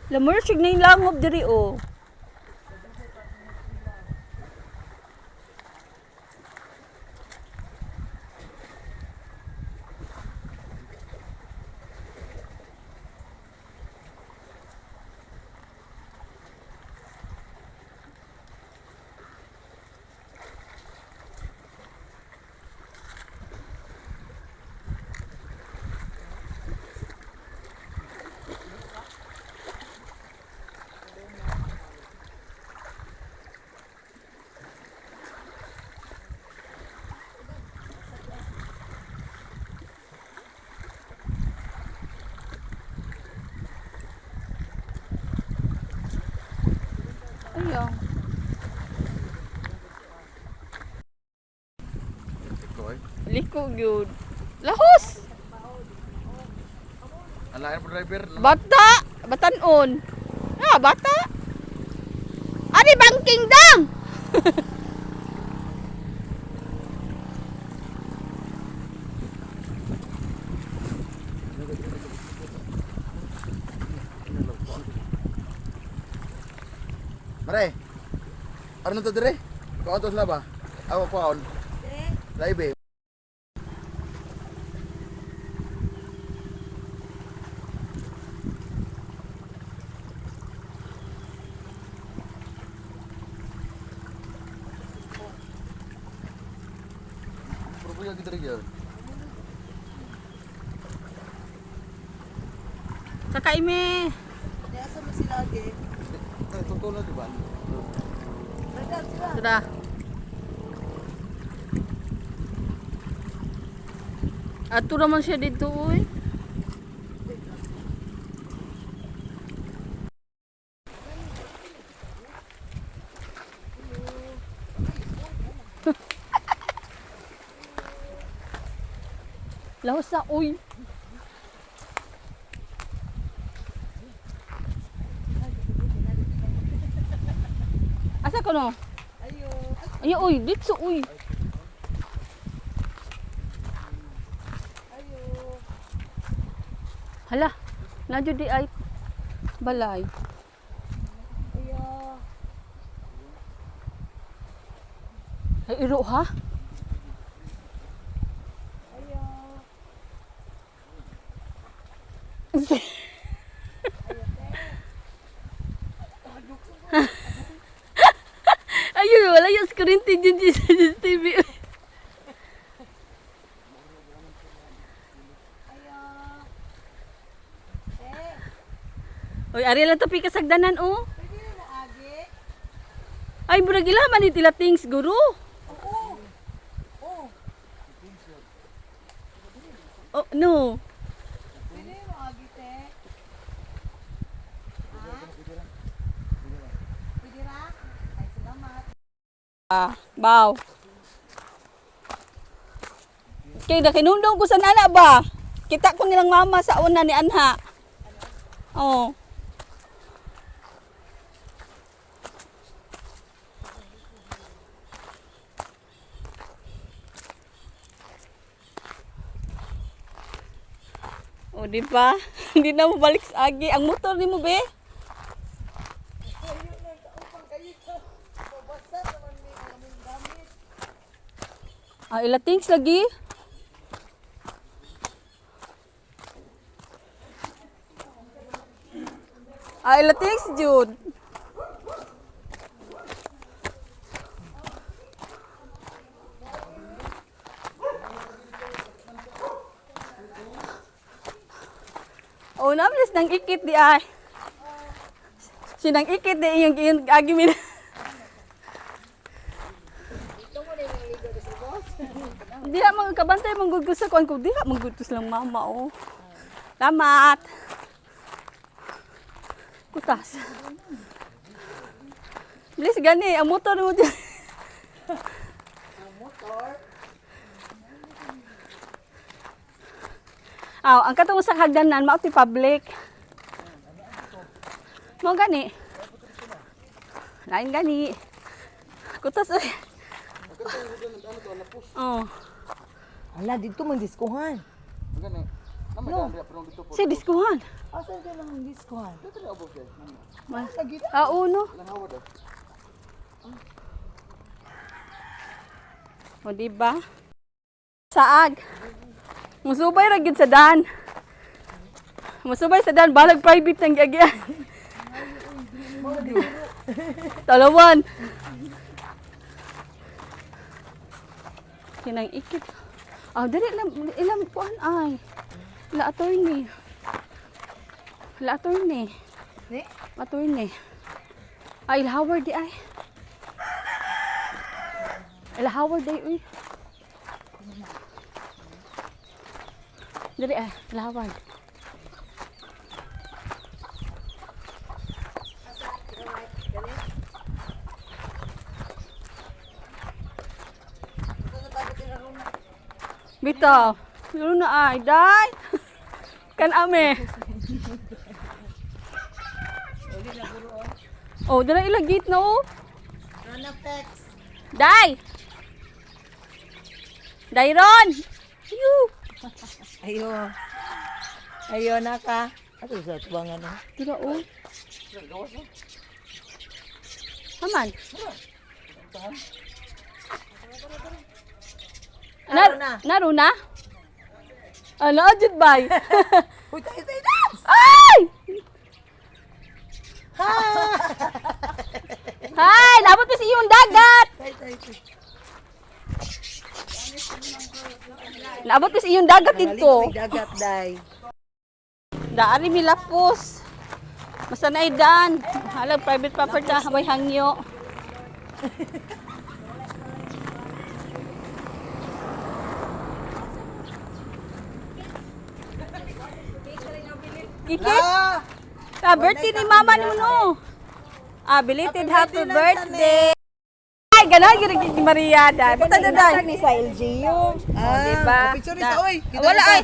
Lamurchig na yung langob diri oh. Ayaw. Ikaw eh. Liko gyud. Lahos! Ang lain po driver. Bata! Batanon. Ah, bata. Ani bangking dang! Mare. Ano to dire? Kuha to sila ba? Ako kuhaon. Live eh. Puro yung dire gyud. Kakaime. Nasa mo sila age? Tungtong na di ba? Brother, sila. Tara. Ato naman siya dito, uy. Lahos na, uy. Asa ko no? Ayo. Ay, uy, dito, uy. Ayo. Hala, nadyo di ay balay. Ayo. Ay, iro ha? Ayo. Ayun, wala yung screen dyan sa TV. Ayo. Eh, Uy, ari lang tapi kasagdanan, oh. pwede na age? Ay, murag ila man ni tila things, guru. Oo. Oo. Oh, no. Pwede na age, te. Ha? Pwede ra? Ay, salamat. Ah, baw. Kay da kinundong ko sa nana ba? Kita ko nilang mama sa una ni Anha. Oh. Oh, di ba? Hindi na mo balik sa agi. Ang motor ni mo, be? Ayo na, kaupang kayo. Mabasa naman may ang aming gamit. Ah, ila things lagi. Ah, ila things, Jude. Oh, namlis nang ikit di ay. Sinang ikit di iyong iyong agi min. Diha mga kabantay manggugos sa kuan ko diha manggugos lang mama oh. Salamat. Kutas. Bilis gani ang motor mo dyan. Ang motor. Aw, ang katong sa hagdanan mao ti public. Mao gani. Lain gani. Kutas oy. Oh. Ala, dito man diskuhan. Ang gani. No. Dito po. Sa diskuhan. Asa ka lang ang diskuhan? Dito na abot kay. Ah, uno. Ilang hawad ah. O, di ba? Saag. Musubay ra gyud sa daan. Musubay sa daan, balag private ng giagyan. Talawan. Kinang ikit. Ah, dali lang ilang kuan ay. La attorney. La attorney. Ni? Attorney. Ay, il Howard di ay. Il Howard di uy. Dali ay, il Howard. Bitaw. Meron na ay, day. Kan ame. Oh, dala ilang gate na oh. Ranapex. Day! Dayron! Ayo! Ayo. Ayo na ka. Ato sa tuwangan no. Dira oh. Haman. Naroon na. Naroon na? Ano, ajud bay? Uy, tayo tayo dance! Ay! Hi! Labot pa sa iyong dagat! Tayo tayo tayo. Naabot pa sa iyong dagat dito. May dagat day. Daari mi lapos. Basta na daan. Halag private property habay hangyo. Kikit? Ah! Ah, birthday ni mama ni no. Ah, belated happy birthday. Ay, ganon gid ni Maria dai. Buta na dai. Ni sa LGU. Ah, diba? Picture ni sa oy. Wala ay.